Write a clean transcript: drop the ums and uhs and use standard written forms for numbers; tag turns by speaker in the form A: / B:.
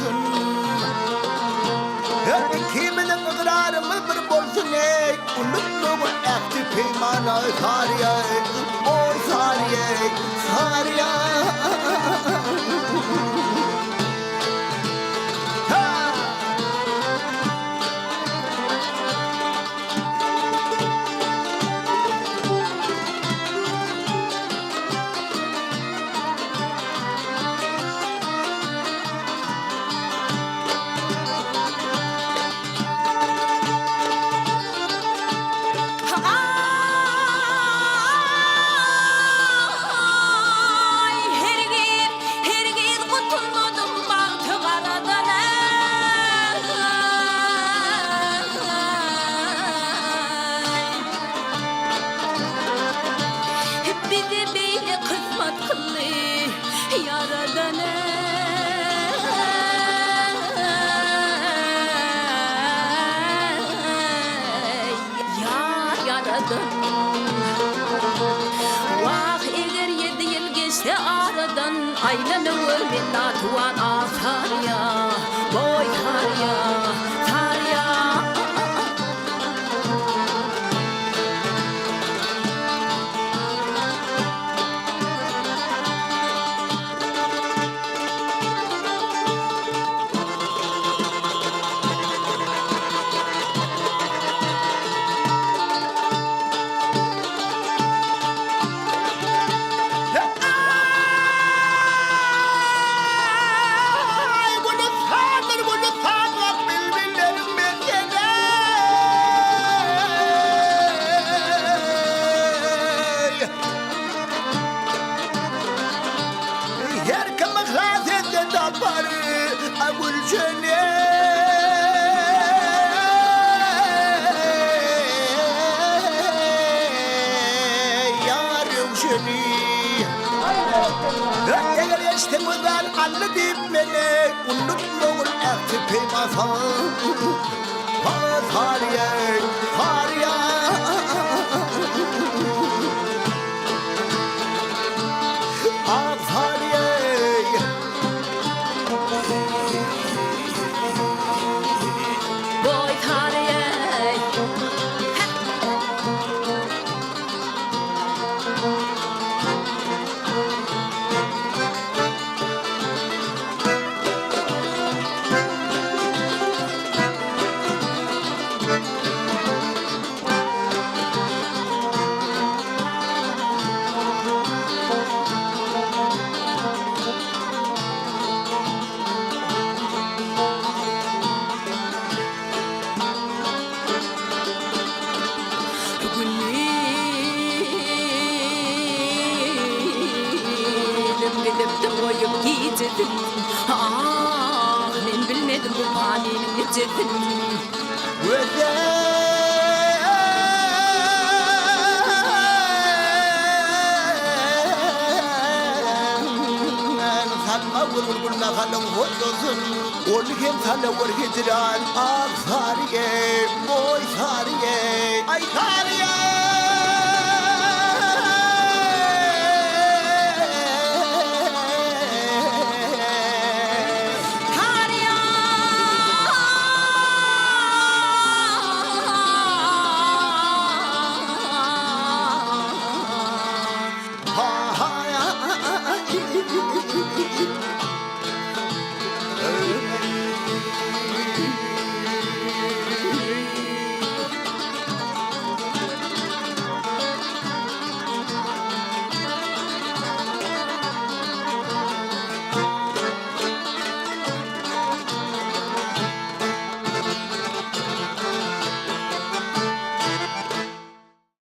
A: bolsun. Her ikimiziň ygrarymyz bir bolsun eý, Unutmagyn ähdi peýmany Saryýa, oý Saryýa, Saryýa. Ha!
B: Aý, hergiz, hergiz gutulmadym bagty garadan, aý. Bize beýle kysmat kyldy Ýaradan, aý, Ýaradan. Wah, eger ýedi ýyl geçse aradan, Aýlanöwer men natuwan ah Saryýa, boý Saryýa, Saryýa.
A: Aý, güli sadyr, güli sadyr, bilbillerim mesele. Her kim yhlas etse tapar, a gülşeni. Ýar röwşeni. Eger eşitseň özän Alla diýip meni, Unutmagyn ähti peýmasa. Saryýa, Saryýa. Ak Saryýa.
B: Boý Saryýa. Gülim gidipdir goýup gijesin Ah, men bilmedim bu panynyň nijesin.
A: Gözel. Salma gül gül nahalyň hoşasyn. Ol hem salawar hijran. Ak saryýe, boý saryýe, aý saryýe.